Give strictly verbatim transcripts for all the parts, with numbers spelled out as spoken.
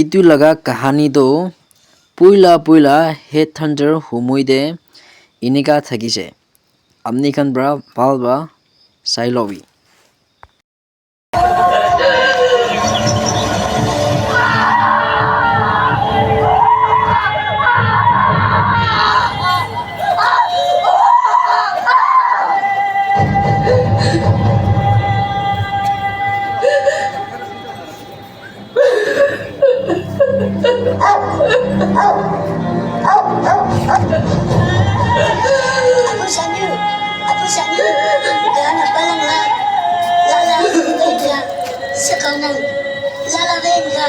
Etu laga kahani tu puila puila headhunter humoi te enika thakise. Apni khan para bhal para sai lobi. Apu Sanyu, Apu Sanyu, gana palang la, lala, venga, sekarang, lala, venga.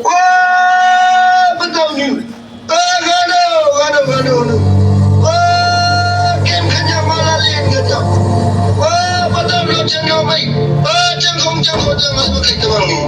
Wah, betul ni. Ah, gaduh, gaduh, gaduh, gaduh. Wah, game kanyang malah lain kanyang. Wah, betul belum channel mai. Ah, changkong, changkong, changkong, bukai tebang ni.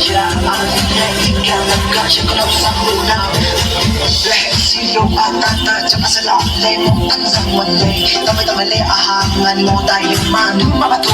Kira ang ikaw nagkasya ko lang sa una. Silo at tata, tsaka sa lahat mo, ang sa mali. Tamay-tamali, ahangan mo tayo man. Mapatu-